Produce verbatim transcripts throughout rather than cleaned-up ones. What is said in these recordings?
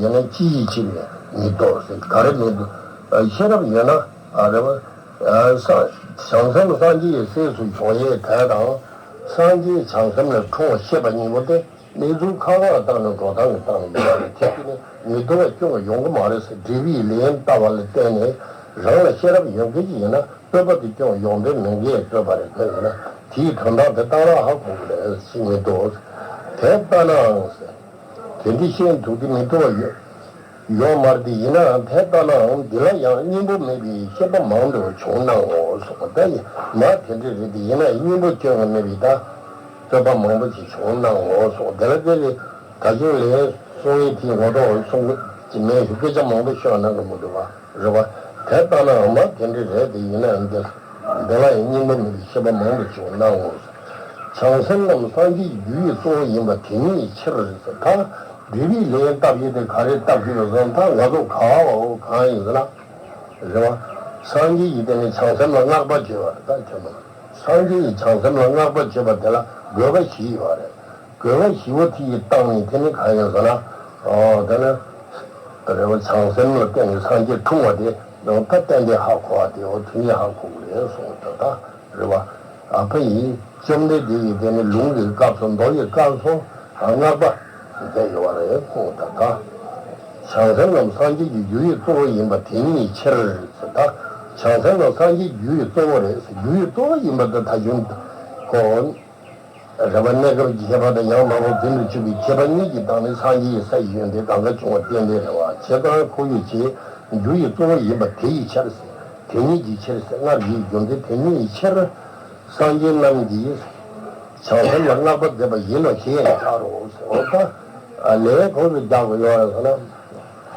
ཡིན་ན་ཅི་ཡིས་ཕྱིར་ནས་མི་ལྡོག་ཟེར། ག་རེ་མི་ལྡོག་ཤེས་རབ་ཡོད་ན། ཨ་རེ་བ། ཨ་ས་བྱང་སེམས་སངས་རྒྱས་ཀྱི་སྲས་སུ་བྱུང་ཡས་དེ་དང་། སངས་རྒྱས་བྱང་སེམས་ལས་འཁྲུངས་པ་ཤེས་པ་གཉིས་པོ་དེ། གནས་ཚུལ་ཁ་ཁ་ལ་བལྟས་ན་འགྲོ་སྟངས་ཀྱི་སྟངས་ལ་མི་འདྲ་བའི་ཐད་ཀྱིས་ནི་མི་ལྡོག་པ་སྐྱོན་ཡོང་གི་མ་རེད་ཟེར། འགྲེལ་པའི་ལན་བལྟ་བ་ལ་བརྟེན་ནས་རང་ལ་ཤེས་རབ་ཡོད་མཁན་ཅིག་ཡིན་ན་བསྟོད་པ་དེ་སྐྱོན་ཡོང་འབྲས་མེད་མཁན་བསྟོད་པ་རེད། དེ་ཡིན་ན་དེའི་དོན་དག་དེ་གཏན་ལ་ཧ་གོ་གི་རེད་ཟེར། མི་ལྡོག་དེ་ལྟ་ནའང་ཟེར། དེ་འདྲ་ཤེས་ཐུབ་དེ་མི་ལྡོག་པ་ཡོད། ཡོད་མ་རེད། དེ་ཡིན་ནའང་དེ་ལྟ་ནའང་འདི་ལ་ཡང་སྙིང་པོ་མེད་པའི་ཤེས་པ་མང་དུ་བྱུང་སྣང་ངོ་གསུངས་པ་ལྟ་ཡིན། མ་དེ་འདྲ་རེད། དེ་ཡིན་ན་སྙིང་པོ་སྐྱོན་མེད་པའི་ད་བསྟོད་པ་མང་པོ་ཞིག་བྱུང་སྣང་ངོ་གསུངས། དེ་ལ་དེ་ལས་ད་གཞུང་ལས་གསུང་ཡིན་དེའི་ངོ་ཐོག་གསུང་གི་མེད་ཞུ་སྐད་ཆ་མང་པོ་ཤོད་གནང་གི་མི་འདུག་བ་རེད་བ། དེ་ལྟ་ནའང་མ་དེ་འདྲ་རེད། དེ་ཡིན་ནའང་འདི་འདི་ལ་ཡང་སྙིང་པོ་མེད་པའི་ཤེས་པ་མང་དུ་བྱུང་སྣང་ངོ་གསུངས། བྱང་སེམས་རྣམས་སངས་རྒྱས་ཀྱི་རྒྱུ་ཡི་གཙོ་བོ་ཡིན་པ་དེ་ཉིད་ཕྱིར་ཟེར། ད་འགྲེལ་པའི་ལན་བཏབ་ཡས་དེ་ག་རེ་བཏབ་ཀྱི་ཡོད་ཟེར་ན། ད་ང་ཚོ་ག་བ་འོ་གང་ཡིན་ཟེར་ན། རེད་བ། སངས་རྒྱས་ཀྱིས་དེ་ནི་བྱང་སེམས་ལ་བསྔགས་པ་བརྗོད་པ་རེད། ད་ཁྱོད་མ་སངས་རྒྱས་ཀྱིས་བྱང་སེམས་ལ་བསྔགས་པ་བརྗོད་པ་དེ་ལ་དགོས་པ་བཞི་ཡོད་རེད། དགོས་པ་བཞི་པོ་དེ་ཡི་སྟེང་ནས་དེ་ནི་གང་ཡིན་ཟེར་ན། ཨོ་དེ་ནི་རེད་བ། བྱང་སེམས་ལ་བརྟེན་ནས་སངས་རྒྱས་འཁྲུངས་པ་དེ་ད་གཏན་གཏན་ཧ་གོ་བ་དེ། འོ་དེ་ནི་ཧ་གོ་གི་རེད་གསུངས། ད་ད་རེད་བ། ཨ་ཕ་ཡིས་བཅོམ་ལྡན་འདས་ཀྱིས་དེ་ནི་ལུང་གི་སྐབས་སུ་མདོ་ཡི་སྐབས་སུ་བསྔགས་པ་མཛད་ཡོད་པ་རེད་གསུངས། ད་ད་བྱང་སེམས་རྣམས་སངས་རྒྱས་ཀྱི་རྒྱུ་ཡི་གཙོ་བོ་ཡིན་པ་དེ་ཉིད་ཕྱིར་ཟེར། ད་བྱང་སེམས་རྣམས་སངས་རྒྱས་ཀྱི་རྒྱུ་ཡི་གཙོ་བོ་རེད་ཟེར། རྒྱུ་ཡི་གཙོ་བོ་ཡིན་པ་དེ་ད་གཞུང་གོ། རེད་བ། གནས་སྐབས་ཀྱི་ཁྱད་པར་དང་ཡང་དག་པར་འཛིན་དུ་གཅུགས་པའི་ཁྱད་པར་གཉིས་ཀྱི་སྟེང་ནས་སངས་རྒྱས་ཀྱི་ས་ཡི་ཡོན་ཏན་གང་ག་བྱུང་བ་རྟེན་འབྲེལ་རེད་བ། བྱས་ཙང་ཁོ་ཡོད་ཅེས་རྒྱུ་ཡི་གཙོ་བོ་ཡིན་པ་དེ་ཡི་ཕྱིར་ཟེར། དེ་ཉིད་ཀྱི་ཕྱིར་ཟེར། སྔར་གྱི་རྒྱུ་མཚན་དེ་ཉིད་ཀྱི་ཕྱིར། སངས་རྒྱས་རྣམས་ཀྱིས་བྱང་སེམས་ལ་བསྔགས་པ་མཛད་པ་ཡིན་ནོ་ཞེས་ཡང་བྱ་རོགས་ཟེར། འོ་ད་ལན་གང་དུ་རྒྱག་དགོས་ཡོད་རེད་ཟེར་ན།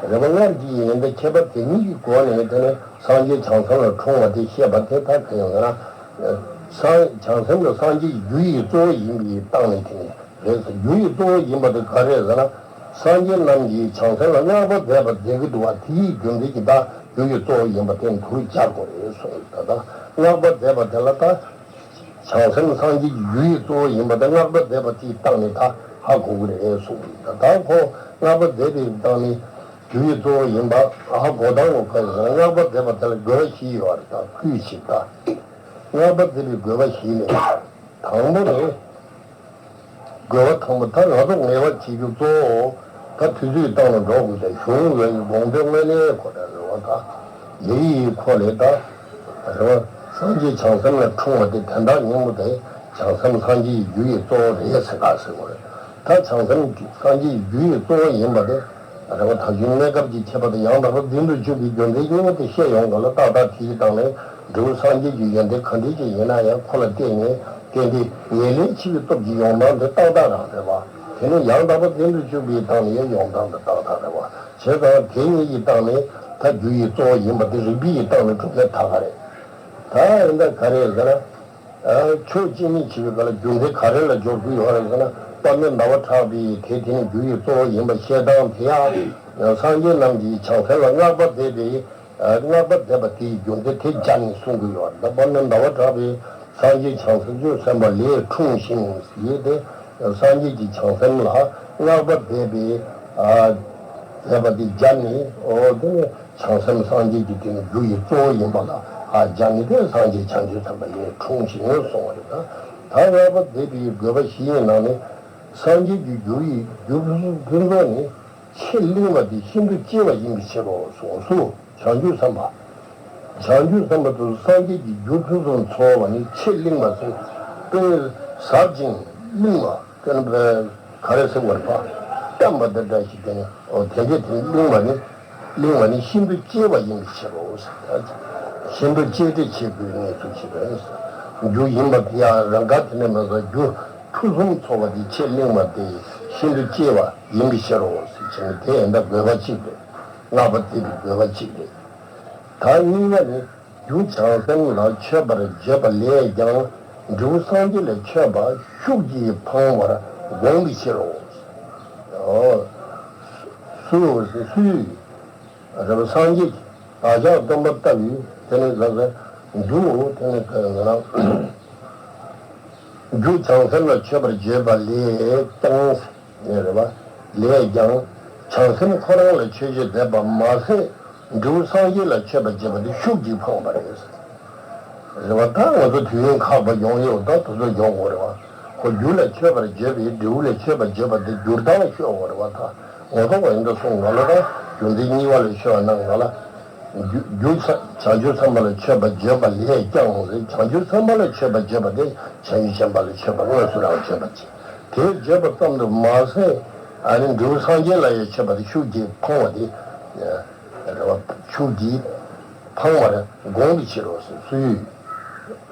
རེད་བ། སྔར་གྱི་ཡོན་ཏན་ཁྱད་པར་དེ་ཉིད་ཀྱི་སྒོ་ནས་དེ་ནི་སངས་རྒྱས་བྱང་སེམས་ལ་འཁྲུངས་པ་དེ་བཤད་པ་དེ་ད་ག་ཡིན་ཟེར་ན། སངས་བྱང་སེམས་ལ་སངས་རྒྱས་ཀྱི་རྒྱུ་ཡི་གཙོ་བོ་ཡིན་པའི་སྟེང་ནས་དེ་ནི་རེད་ཟེར། རྒྱུ་ཡི་གཙོ་བོ་ཡིན་པ་དེ་ག་རེ་རེད་ཟེར་ན། སངས་རྒྱས་རྣམས་ཀྱིས་བྱང་སེམས་ལ་བསྔགས་པ་མཛད་པ་མཛད་ཀྱི་འདུག་བ། དེ་ཡི་རྒྱུ་མཚན་གྱིས་ད་རྒྱུ་ཡི་གཙོ་བོ་ཡིན་པ་དེ་མདོར་སྦྱར་དགོས་རེད་གསུངས། ད་ལྟ་བསྔགས་པ་མཛད་པ་དེ་ལ་ད། བྱང་སེམས་སངས་རྒྱས་ཀྱི་རྒྱུ་ཡི་གཙོ་བོ་ཡིན་པ་དེ་བསྔགས་པ་མཛད་པ་དེའི་སྟེང་ནས་ད་ཧ་གོ་གི་རེད་གསུངས། ད་ལྟ་ཁོ་བསྔགས་པ་མཛད་པའི་སྟེང་ནས་རྒྱུ་ཡི་གཙོ་བོ་ཡིན་པ་ཧ་གོ་སྟངས་ལ་བཀའ་ཡིན་ན། བསྔགས་པ་མཛད་པ་དེ་ལ་དགོས་པ་བཞི་ཡོད་རེད། ད་ཁུལ་ཞིག་ད་བསྔགས་པ་མཛད་པའི་དགོས་པ་བཞི་ནི། དང་པོ་ནི། དགོས་པ་དང་པོ་ད་ང་ཚོ་ངེས་པར་བྱེད་རྒྱུ་གཙོ་བོ་ད་དུས་ཚོད་སྟེང་ལ་འགྲོ་དགོས་ཏེ། གཞུང་འོས་ཀྱི་དགོངས་དོན་དངོས་གནས་ཁོ་རང་རེད་བ། ད་ལས་ཡིན་ཁོ་ལས་ད་རེད་བ། སངས་རྒྱས་བྱང་སེམས་ལ་འཁྲུངས་པ་དེ་དོན་དག་སྙིང་པོ་དེ་བྱང་སེམས་སངས་རྒྱས་ཀྱི་རྒྱུ་ཡི་གཙོ་བོ་རེད་ཟེར་ག་ཟེར་བ་རེད། ད་བྱང་སེམས་སངས་རྒྱས་ཀྱི་རྒྱུ་ཡི་གཙོ་བོ་ཡིན་པ་དེ་རེད་བ། ད་གཞུང་གནས་སྐབས་ཀྱི་ཁྱད་པར་དང་ཡང་དག་པར་འཛིན་དུ་བཅུག་པའི་རྒྱུ་མཚན་གཉིས་པོ་དེ་བཤད་ཡོང་ག་ལ། ཏག་ཏག་དེའི་སྟེང་ནས་འབྲས་བུ་སངས་རྒྱས་ཀྱི་ཡོན་ཏན་ག་འདྲ་ཅིག་ཡིན་ན་ཡང་ཁོ་ལ་བརྟེན་ནས་བརྟེན་ཏེ་ཉེར་ལེན་ཆེ་བའི་སྟོབས་ཀྱི་ཡོང་སྟངས་དེ་ཏག་ཏག་རང་རེད་བ། དེ་ནས་ཡང་དག་པར་འཛིན་དུ་བཅུག་པའི་སྟེང་ནས་ཡང་ཡོང་སྟངས་དེ་ཏག་ཏག་རེད་བ། བྱས་ཙང་དེ་གཉིས་ཀྱི་སྟེང་ནས་ད་རྒྱུ་ཡི་གཙོ་བོ་ཡིན་པ་དེ་རིགས་པའི་སྟེང་ནས་གྲུབ་ནས་ད་ག་རེད། ད་ཡིན་ད་ག་རེ་ཟེར་ན། ཕྱོགས་གཅིག་ནས་བྱས་པའི་སྐབས་ལ་རྒྱུ་མཚན་ག་རེ་ལ་སྦྱོར་དགོས་ཡོད་རེད་ཟེར་ན། དཔལ་ལྡན་ཟླ་བ་གྲགས་པས་དེ་དེ་ནི་རྒྱུ་ཡི་གཙོ་བོ་ཡིན་པ་བཤད་སྟངས་དེ་ཡང་། སངས་རྒྱས་རྣམས་ཀྱིས་བྱང་སེམས་ལ་བསྔགས་པ་མཛད་པའི། བསྔགས་པ་མཛད་པ་དེའི་རྒྱུ་མཚན་དེ་སྦྱར་ནས་གསུང་གི་ཡོད་རེད། དཔལ་ལྡན་ཟླ་བ་གྲགས་པས་སངས་རྒྱས་བྱང་སེམས་སྤྱོད་སེམས་དཔའ་ལས་འཁྲུངས་ཤིང་ཞེས་ཏེ། སངས་རྒྱས་ཀྱིས་བྱང་སེམས་ལ་བསྔགས་པ་མཛད་པའི། མཛད་པ་དེ་སྦྱར་ནས། འོ་དེ་ནི་བྱང་སེམས་སངས་རྒྱས་ཀྱི་དེ་ནི་རྒྱུ་ཡི་གཙོ་བོ་ཡིན་པ་ལ་ཧ་སྦྱར་ནས་དེ་སངས་རྒྱས་བྱང་ཆུབ་སེམས་དཔའ་ལས་འཁྲུངས་ཤིང་གསུངས་པ་རེད། ད་ད་བསྔགས་པ་མཛད་པའི་དགོས་པ་བཞི་ཡི་ནང་ནས་སངས་རྒྱས་ཀྱི་རྒྱུ་ཡི་རྒྱུ་ཕུན་ཚོགས་ནི། ཆེས་བརླིང་བ་དེ་ཤིན་ཏུ་གཅེས་པ་ཡིན་པའི་ཕྱིར་རོ་གསུངས་སོ། བྱང་ཆུབ་སེམས་དཔའ། བྱང་ཆུབ་སེམས་དཔའ་དེ་སངས་རྒྱས་ཀྱི་རྒྱུ་ཕུན་སུམ་ཚོགས་པ་ནི་ཆེས་བརླིང་བ་ཟེར། དཔེ་ཟབ་ཅིང་བརླིང་བ་དེ་ནི་ག་རེ་ཟེར་བར་པ། བརྟན་པ་འདི་འདྲ་ཞིག་དེ་ནི། འོ་དེ་འདྲའི་དེ་བརླིང་བ་ནི། བརླིང་བ་ནི་ཤིན་ཏུ་གཅེས་པ་ཡིན་པའི་ཕྱིར་རོ་ཟེར། ཤིན་ཏུ་གཅེས་སྤྲས་བྱེད་དགོས་ངེས་སུ་བྱེད་པས། རྒྱུ་ཡིན་པ་དེ་ཡང་རང་དགར་དེ་ནས་མ་ཟད་རྒྱུ་ཕུན་སུམ་ཚོགས་པ་དེ་ཆེས་བརླིང་བ་དེ་ཤིན་ཏུ་གཅེས་པ་ཡིན་པའི་ཕྱིར་རོ་ཟེར་བྱས་ནས་དེ་ཡིན་ད་དགོས་པ་གཅིག་རེད། བསྔགས་པ་མཛད་པའི་དགོས་པ་གཅིག་རེད། ད་གཉིས་པ་ནི། རྒྱུ་བྱང་སེམས་ལ་མཆོད་པར་བརྗོད་པ་ལས་ཀྱང་འབྲས་བུ་སངས་རྒྱས་ལ་མཆོད་པ་ཤུགས་ཀྱིས་འཕང་བར་དགོངས་པའི་ཕྱིར་རོ། སུ་སུ་རེད་པ། སངས་རྒྱས་ཀྱི་བདག་ཅག་སྟོན་པ་ལྟ་བུའི་དེ་ནི་ཟ་ཟ་རྒྱུ་དེ་ནི་ག་ང་རང་རྒྱུ་བྱང་སེམས་ལ་མཆོད་པར་བརྗོད་པ་ལས་ཀྱང་། ནས་རེད་བ། ལས་ཀྱང་ བྱང་སེམས་ཁོ་རང་ལ་མཆོད་བརྗོད་མཛད་པ་མ་ཟད། འབྲས་བུ་སངས་རྒྱས་ལ་མཆོད་པ་བྱེད་པ་དེ་ཤུགས་ཀྱིས་འཕངས་པ་རེད། རེད་བ། ད་ང་ཚོ་དུས་ཡུན་ཁག་པ་ཡོང་ཡོད། ད་དེ་ཚོ་འཇོག་དགོས་རེད་བ། ཁོ་རྒྱུ་ལ་མཆོད་པར་བརྗོད་པས་འབྲས་བུ་ལ་མཆོད་པར་བརྗོད་པ་དེ་བསྒྱུར་སྟངས་ཤོད་དགོས་རེད་བ། ད་ངོ་ཐོག་བ་ཡིན་དུ་སོང་ང་ལ། ད་རྒྱུ་མཚན་གཉིས་པ་ལ་ཤོད་ན་ང་ལ། རྒྱུ་རྒྱུ་བྱང་ཆུབ་སེམས་དཔའ་ལ་མཆོད་པ་བརྗོད་པ་ལས་ཀྱང་། བྱང་ཆུབ་སེམས་དཔའ་ལ་མཆོད་པ་བརྗོད་པ་དེ་བྱང་ཆུབ་སེམས་དཔའ་ལ་མཆོད་པ་དངོས་སུ་རང་བརྗོད་པ་བྱེད། དེ་བརྗོད་པ་ཙམ་དུ་མ་ཟད། ཨ་ནི་འབྲས་བུ་སངས་རྒྱས་ལ་ཡང་མཆོད་པ་དེ་ཤུགས་ཀྱིས་འཕངས་པ་དེ། རེད་བ། ཤུགས་ཀྱིས་འཕངས་པར་དགོངས་པའི་ཕྱིར་རོ། སུ་ཡིས།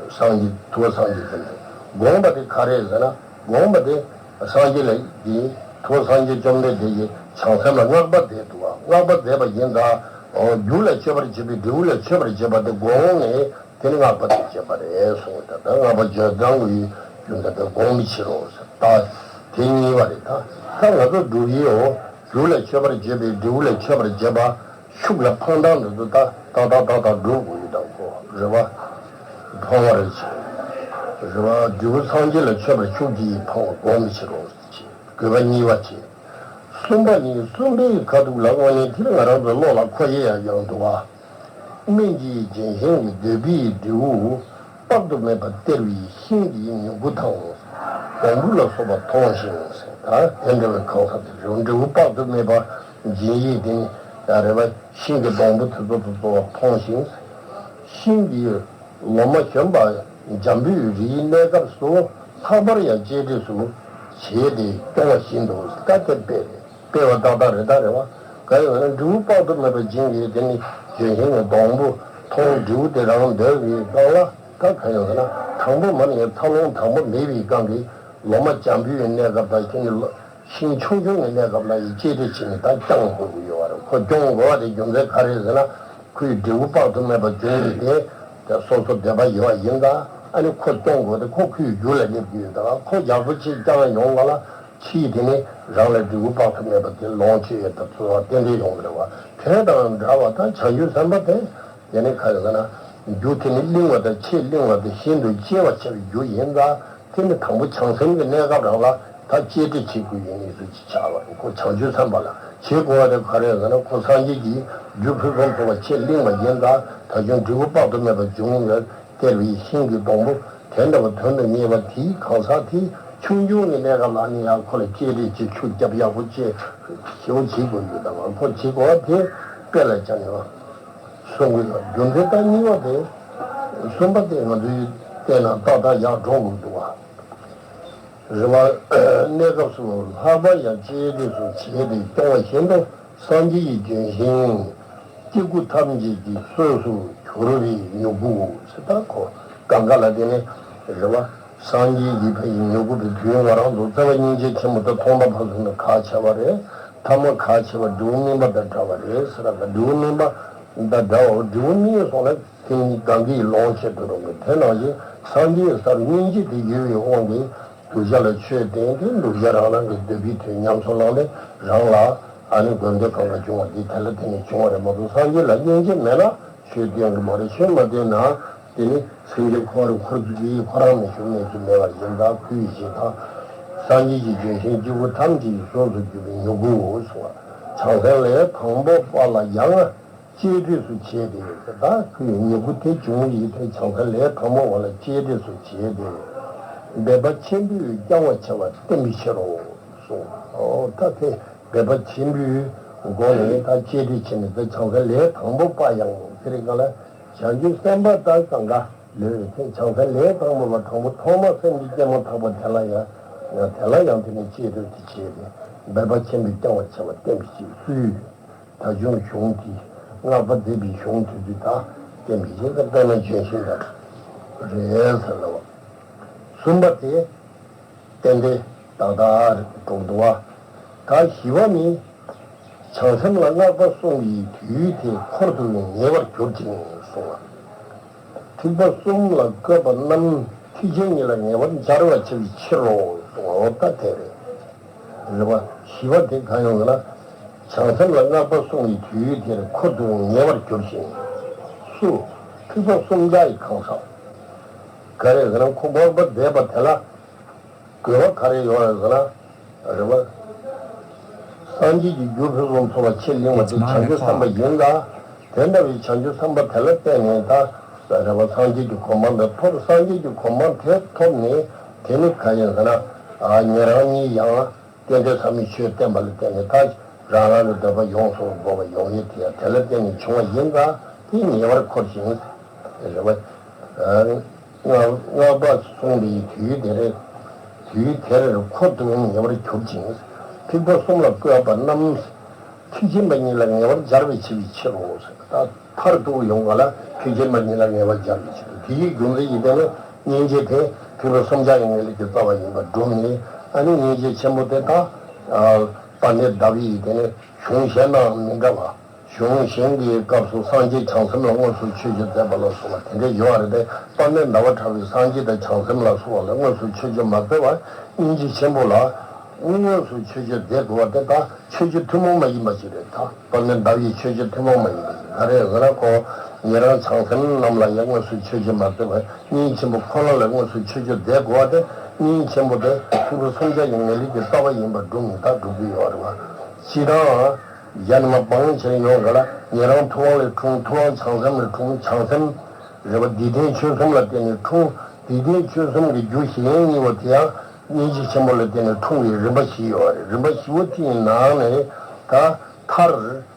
སངས་རྒྱས་ཐུབ་པ་སངས་རྒྱས་ཀྱི་དགོངས་པ་དེ་ག་རེ་ཟེར་ན། དགོངས་པ་དེ་སངས་རྒྱས་ལ་གི་ཐུབ་པ་སངས་རྒྱས་བཅོམ་ལྡན་འདས་ཀྱིས་བྱང་སེམས་ལ་བསྔགས་པ་མཛད་འདུག་བ། བསྔགས་པ་མཛད་པ་ཡིན་ད། འོ། རྒྱུ་ལ་མཆོད་པར་བྱེད་པའི་འབྲས་བུ་ལ་མཆོད་པར་བྱེད་པ་དེ་དགོངས་ནས། དེ་ནི་བསྔགས་པ་དེ་བྱེད་པ་རེད་གསུངས། ད་ལྟ་བསྔགས་པ་བརྗོད་སྟངས་ཀྱི་རྒྱུ་མཚན་དེ་དགོངས་པའི་ཕྱིར་རོ་ཟེར། ད་དེ་གཉིས་པ་རེད། ད་ད་ང་ཚོ་སྒྲུབ་ཡིག་འོ། རྒྱུ་ལ་མཆོད་པར་བྱེད་པའི་འབྲས་བུ་ལ་མཆོད་པར་བྱེད་པ། ཤུགས་ལ་འཕངས་སྟངས་འདི་ཚོ་ད་ཏག་ཏག་ཏག་ཏག་སྒྲུབ་དགོས་ཡོད། ད་ཁོ་རེད་བ། འཕངས་པ་རེད་ཅེས། རེད་བ། འབྲས་བུ་སངས་རྒྱས་ལ་མཆོད་པར་ཤུགས་ཀྱིས་འཕངས་པ་དགོངས་པའི་ཕྱིར་རོ་ཅེས། དགོས་པ་གཉིས་པ་བྱས། གསུམ་པ་ནི། གསུམ་པའི་ཁ་ཐུག་ལ་དངོས་གནས་དེར་ང་རང་ཚོའི་བློ་ལ་འཁོར་ཡས་ཡང་ཡང་འདུག་བ། སྨན་གྱི་ལྗོན་ཤིང་གི་འདོད་པའི་འབྲས་བུ། དཔག་ཏུ་མེད་པ་སྟེར་བའི་ཤིང་གི་མྱུ་གུ་དང་། སྡོང་བུ་ལ་སོགས་པ་མཐོང་ཞིང་ཟེར། ད་དེ་འདྲ་བའི་གང་ཟག་དེ་རེད། འབྲས་བུ་དཔག་ཏུ་མེད་པ་སྦྱིན་ཡས་དེ་ནི་ད་རེད་བ། ཤིང་གི་སྡོང་བུ་དེ་ཚོ་དེ་ཚོ་མཐོང་ཞིང་། ཤིང་གི་ལོ་མ་གཞོན་པ་འཇམ་པོའི་རིའི་གནས་སྐབས་སུ་ལྷག་པར་ཡང་གཅེས་སྤྲས་སུ་བྱས་ཏེ་སྐྱོང་བ་བཞིན་དུ། ད་དེ་དཔེ་རེད། དཔེ་བ་ཏག་ཏག་རེད། ད་རེད་བ། ག་ཡོད་ན་འབྲས་བུ་དཔག་ཏུ་མེད་པ་སྦྱིན་ཡས་དེ་ནི་ལྗོན་ཤིང་གི་སྡོང་པོ་མཐོང་། འབྲས་བུ་དེ་རང་འདོད་པའི་སྒང་ལ། ད་ག་ཡོད་ན་དང་པོ་མ་ནས་འཚར་ལོངས་དང་པོ་མེད་པའི་སྒང་གི་ལོ་མ་འཇམ་པོའི་གནས་སྐབས་དང་། ཤིང་ནི་ལོ། ཤིང་ཆུང་ཆུང་གི་གནས་སྐབས་ལ་ཡི་གཅེས་སྤྲས་བྱས་ནས་ད་སྐྱོང་དགོས་ཀྱི་ཡོད་པ་རེད། ཁོ་སྐྱོང་དགོས་པ་དེ་རྒྱུ་མཚན་ག་རེ་ཟེར་ན། ཁོའི་འབྲས་བུ་དཔག་ཏུ་མེད་པ་འབྱུང་བའི་དེ། དེ་སོ་སོ་འདོད་པ་ཡོད་པ་ཡིན་ད། ཨ་ནི་ཁོ་སྐྱོང་དགོས་དེ་ཁོ་ཁོའི་རྒྱུ་ལ་སླེབས་ཀྱི་ཡོད་ད། ཁོ་ཡག་པོ་ཅིག་སྐྱོང་ཡོང་བ་ལ། ཕྱིས་དེ་ནི་རང་ལ་འབྲས་བུ་དཔག་ཏུ་མེད་པ་དེ་ལོངས་སྤྱོད་ཡས་ད་ཚོར་བ་ཏན་ཏན་ཡོང་གི་རེད་བ། དེ་དང་འདྲ་བ་ད་བྱང་ཆུབ་སེམས་དཔའ་དེ། དེ་ནི་ག་རེ་ཟེར་ན། རྒྱུ་དེ་ནི་བརླིང་བ་དང་ཆེས་བརླིང་བ་དང་གཞན་དུ་གཅེས་པར་བྱ་བའི་རྒྱུ་ཡིན་ད། དེ་ནི་དང་པོ་བྱང་སེམས་ཀྱི་གནས་སྐབས་རང་ལ་ད་གཅེས་སྤྲས་བྱེད་དགོས་ཡོད་ནི་ཚོ་ཅིག་ཆགས་པ་རེད། ཁོ་བྱང་ཆུབ་སེམས་དཔའ་ལ་བྱེད་དགོས་པ་དེ་ག་རེ་ཟེར་ན། ཁོ་སངས་རྒྱས་ཀྱི་རྒྱུ་ཕུན་སུམ་ཚོགས་པ་ཆེས་བརླིང་བ་ཡིན་ད། ད་གཞུང་འབྲས་བུ་དཔག་ཏུ་མེད་པ་འབྱུང་བར་སྟེར་བའི་ཤིང་གི་སྡོང་པོ་དེ་འདྲ་བ་དོན་དུ་གཉེར་བ་དེའི་གང་ཟག་དེ་ཆུང་ཆུང་གི་གནས་སྐབས་ལ་ནི་ཡང་ཁོ་ལ་གཅེས་སྤྲས་ཀྱི་ཆུ་རྒྱབ་ཡག་པོ་བྱེད་ཞེ་པོ་བྱེད་དགོས་ཡོད་ད། ཁོ་བྱེད་དགོས་པ་དེ་དཔེ་ལ་བྱ་ནས་བ། གསུང་གི་ཡོད། རྒྱུ་མཚན་ད་གཉིས་པ་དེ། གསུམ་པ་དེ་ང་ཚོའི་བལྟས་ན་ཏག་ཏག་ཡག་འགྲོ་དགོས་འདུག་བ། རེད་བ། གནས་སྐབས་སུ་ལྷག་པར་ཡང་གཅེས་སྤྲས་སུ་བྱས་ཏེ་སྐྱོང་བ་བཞིན་དུ། སངས་རྒྱས་ཀྱི་ལྗོན་ཤིང་སྐྱེ་དགུ་ཐམས་ཅད་ཀྱི་གསོས་སུ་གྱུར་པའི་མྱུ་གུའོ་ཟེར། ད་ཁོ་གང་ག་ལ་དེ་ནི་རེད་བ། སངས་རྒྱས་ཀྱི་ཕ་ཡི་མྱུ་གུ་བའི་དུས་ང་རང་ཚོ་བརྩེ་བ་སྙིང་རྗེ་ཆེན་མོ་དང་ཐོག་མཐའ་བར་གསུམ་དུ་ཁ་ཆེ་བ་རེད། ཐ་མ་ཁ་ཆེ་བ་འབྲས་བུ་སྨིན་པ་དང་འདྲ་བ་རེད་ཟེར་བ། འབྲས་བུ་སྨིན་པ་དང་འདྲ་བ། འབྲས་བུ་སྨིན་སོང་ན་དེ་ནི་གང་གིས་ལོངས་སྤྱོད་དུ་རུང་གི། དེ་ནང་བཞིན་སངས་རྒྱས་སར་སྙིང་རྗེ་དེ་ཡོད་པའི་དབང་གིས་གདུལ་བྱ་ལ་ཆོས་བསྟན་ཏེ། གདུལ་བྱ་རང་རང་གི་འདོད་པའི་དོན་ཉམས་སུ་བླངས་ནས་རང་ལ་ཨ་ནི་དགོས་འདོད་གང་ག་འབྱུང་བ་འདི་དེ་ལ་བརྟེན་ནས་བྱུང་བ་རེད་མ་གཏོགས། སངས་རྒྱས་ལ་སྙིང་རྗེ་མེད་ན་ཆོས་བསྟན་གྱི་མ་རེད། ཆོས་མ་བསྟན་ན་དེ་ནི་སེམས་ཅན་འཁོར་བར་འཁོར་ཚུལ་གྱིས་ཁོ་རང་མི་ཤོར་གནས་ཚུལ་མེད་པ་ཡིན་ད། ཁོའི་ཞེ་ད། སངས་རྒྱས་ཀྱི་ལྗོན་ཤིང་སྐྱེ་དགུ་ཐམས་ཅད་ཀྱི་གསོས་སུ་གྱུར་པའི་མྱུ་གུའོ་གསུངས་པ། བྱང་སེམས་ལས་དང་པོ་པ་ལ་ཡང་གཅེས་སྤྲས་སུ་བྱས་ཏེ། ད་ཁོའི་མྱུ་གུ་དེ་འབྱུང་བའི་དེ་བྱང་སེམས་ལས་དང་པོ་པ་ལ་གཅེས་སྤྲས་སུ་བྱས་ཏེ། འབད་པ་ཆེན་པོས་བསྐྱང་བར་བྱ་བ་བསྟན་པའི་ཕྱིར་རོ་གསུངས། ཨོ་ད་དེ་འབད་པ་ཆེན་པོའི་སྒོ་ནས་ད་གཅེས་སྤྲས་བྱས་ནས། ད་བྱང་སེམས་ལས་དང་པོ་པ་ཡང་དེ་རིང་ག་ལ་བྱང་ཆུབ་སེམས་དཔའ་ད་གང་ག་ལོས་དེ་བྱང་སེམས་ལས་དང་པོ་པ་དང་པོ་ཐོག་མ་སེམས་ཀྱི་སྐྱེས་མ་ཐག་པ་དེ་ལ་ཡང་དེ་ལ་ཡང་དེ་ནས་གཅེས་སྤྲས་དེ་བྱས་ཏེ། འབད་པ་ཆེན་པོས་བསྐྱང་བར་བྱ་བ་བསྟན་པའི་ཕྱིར་སུའི། ད་གཞུང་གཞུང་དེ་བསྔགས་པ་མཛད་པའི་གཞུང་དེ་དུས་ད་བསྟན་པའི་ཕྱིར་ད་དཔེར་ན་ལྗོན་ཤིང་ལྟར་རེད་ཟེར་ལ་བ། གསུམ་པ་དེ་ཏན་ཏན་ཏག་ཏག་འགྲོ་འདུག་བ། ད་བཞི་བ་ནི། བྱང་སེམས་ལ་བསྔགས་པ་གསུང་བའི་དུས་དེ་འཁོར་དུ་ངེས་པར་གྱུར་ཅིང་གསུངས་པ། ཐེག་པ་གསུམ་ལ་བཀོད་པ་རྣམས་ཐེག་ཆེན་ཉིད་ལ་ངེས་པར་སྦྱར་བར་བྱ་བའི་ཕྱིར་རོ་གསུངས་པ། འོ་ད་དེ་རེད། རེད་བ། བཞི་བ་དེ་གང་ཡོང་ལ། བྱང་སེམས་ལ་བསྔགས་པ་གསུང་བའི་དུས་དེར་འཁོར་དུ་ངེས་པར་གྱུར་ཞིང་། སུ། ཐེག་པ་གསུམ་ཀ་ཡི་གང་ཟག་ག་རེ་ཟེར་ན། ཁོ་བསྔགས་པ་མཛད་པ་དེ་ལ་དགོས་པ་ག་རེ་ཡོད་རེད་ཟེར་ན། རེད་བ། སངས་རྒྱས་ཀྱི་རྒྱུ་ཕུན་སུམ་ཚོགས་པ་ཆེས་གླེང་བ་དེ་བྱང་ཆུབ་སེམས་དཔའ་ཡིན་ལ། དེ་འདྲ་བའི་བྱང་ཆུབ་སེམས་དཔའ་དེ་ལ་བརྟེན་ནས་ད་རེ་བ་སངས་རྒྱས་ཀྱི་གོ་འཕང་དེ་ཐོབ། སངས་རྒྱས་ཀྱི་གོ་འཕང་དེ་ཐོབ་ནས་དེ་ནི་ག་ཡིན་ཟེར་ན། ཨ་ཉན་རང་གཉིས་ཡང་རྟེན་འབྲེལ་ཟབ་མོའི་ཆོས་བསྟན་པ་ལ་བརྟེན་ནས་ད་རང་རང་གི་འདོད་པ་ཡོངས་སུ་བསྒོམ་པ་ཡོང་ཡས་དེ་ཡང་དེ་ལ་བརྟེན་ནས་བྱུང་བ་ཡིན་ཙང་དེ་ཉེ་བར་འཁོར་ཞིང་། རེ་བ། ཨ། སྔགས་སྔགས་པ་གསུངས་པའི་དུས་དེར། དུས་དེར་འཁོར་དུ་ཉེ་བར་གྱུར་ཅིང་། ཐེག་པ་གསུམ་ལ་བཀོད་པ་རྣམས། ཐེག་ཆེན་པ་ཉིད་ལ་ངེས་པར་སྦྱར་བའི་ཕྱིར་ཕྱིར་རོ། ད་མཐར་ཐུག་ཡོང་བ་ལ་ཐེག་ཆེན་པ་ཉིད་ལ་ངེས་པར་སྦྱར་བའི་ཕྱིར། དེའི་རྒྱུ་མཚན་གྱིས་དེ་ནི་སྙིང་རྗེ་དེ་ཐེག་པ་གསུམ་ཆར་གྱི་ངེས་ལེགས་ཀྱི་རྩ་བ་ཡིན་པར་སྒྲུབ་ནས། ཨ་ནི་སྙིང་རྗེ་ཆེན་པོ་དེ་དག་དཔལ་ལྡན་ཟླ་བའི་དེ་ནི་གཞུང་གཞན་དང་མི་འདྲ་བ། གཞུང་གཞན་གྱི་སྐབས་སུ་སངས་རྒྱས་བྱང་སེམས་ལ་དངོས་སུ་མཆོད་བརྗོད་མཛད་པ་ལ་སོགས་པ་དེ་འདྲ་ཡོད་རེད་དེ། དཔལ་ལྡན་ཟླ་བ་གྲགས་པས་སངས་རྒྱས་དང་བྱང་སེམས་ལ་སོགས་པ་ལ་དངོས་སུ་མཆོད་བརྗོད་མ་མཛད་པར་སྙིང་རྗེ་ཆེན་པོ་ལ་དངོས་སུ་མཆོད་བརྗོད་མཛད་དགོས་པ་དེ་དག་མཆོད་བརྗོད་ཐུན་མོང་མ་ཡིན་པ་ཞིག་རེད། ད་དཔལ་ལྡན་ཟླ་བའི་མཆོད་བརྗོད་ཐུན་མོང་མ་ཡིན་པ་ཞིག་ག་རེ་ཟེར་ན། ཁོང་ཉན་རང་བྱང་སེམས་རྣམས་ལ་ཡང་དངོས་སུ་མཆོད་བརྗོད་མ་མཛད་པར་སྙིང་རྗེ་ཆེན་པོ་ཁོ་ན་ལ་དངོས་སུ་མཆོད་བརྗོད་མཛད་དགོས་པ་དེ་སྙིང་རྗེ་ཆེན་པོ་དེ་ཐེག་པ་གསུམ་ཆར་གྱི་ངེས་ལེགས་ཀྱི་རྩ་བ་ཡིན་པར་སྒྲུབ་ནས་ད་སྒྲུབ་ཀྱི་ཡོད་རེད་བ། སྤྱིར་བཏང་། གཞན་མ་སྤང་བྱེད་ཡོང་ག་ལ། ཉན་རང་ཐུབ་དབང་ལས་འཁྲུངས། ཐུབ་དབང་བྱང་སེམས་ལས་འཁྲུངས། བྱང་སེམས་རེད་བ། འདི་ལྡན་ཆོས་གསུམ་ལ་བརྟེན་ནས་འཁྲུངས། འདི་ལྡན་ཆོས་གསུམ་གྱི་རྒྱུ་གཞན་གཉིས་པོ་དེ་ཡང་སྙིང་རྗེ་ཆེན་པོ་ལ་བརྟེན་ནས་འཁྲུངས་པའི་རིམ་པ་བཞི་ཡོད་རེད། རིམ་པ་བཞི་པོ་དེའི་ནང་ནས་ད་མཐར་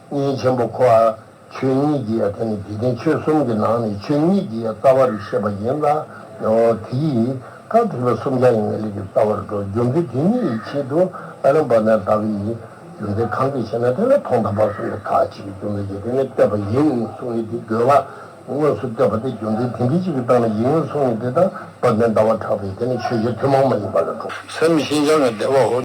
སྙིང་རྗེ་ཆེན་པོ་ཁོ་ཨ་ཆོས་ཉིད་ཀྱི་ཡ་དེ་ནི་འདི་ལྡན་ཆོས་གསུམ་གྱི་ནང་ནས་ཆོས་ཉིད་ཀྱི་ཡ་རྩ་བ་རུ་བཤད་པ་ཡིན་ལ། ཨོ་དེ་ཡིས་ད་ཐེག་པ་གསུམ་ཆར་གྱི་ངེས་ལེགས་ཀྱི་རྩ་བར་འགྲོ། རྒྱུ་མཚན་དེ་ཉིད་ཀྱི་ཆེད་དུ་ཨ་ནི་དཔལ་ལྡན་ཟླ་བའི་རྒྱུ་མཚན་གང་གིས་ཞེ་ན། དེ་ལ་ཐོག་མཐའ་བར་གསུམ་གྱི་ཐག་བཅད་པའི་རྒྱུ་མཚན་གྱིས་དེ་ནི་བསྟོད་པ་ཡིན་གསུངས་ཡོད་དེ། དགོས་པ་དངོས་སུ་བསྟོད་པ་དེ་རྒྱུ་མཚན་དེ་འདྲའི་ཅིག་གི་སྟེང་ནས་ཡིན་གསུངས་ཡོད་དེ། ད་དཔལ་ལྡན་ཟླ་བ་གྲགས་པས་དེ་ནི་མཆོད་བརྗོད་ཐུན་མོང་མ་ཡིན་པ་ལ་འགྲོ། སེམས་ཤིན་སྦྱངས་ནས་བདེ་བའོ།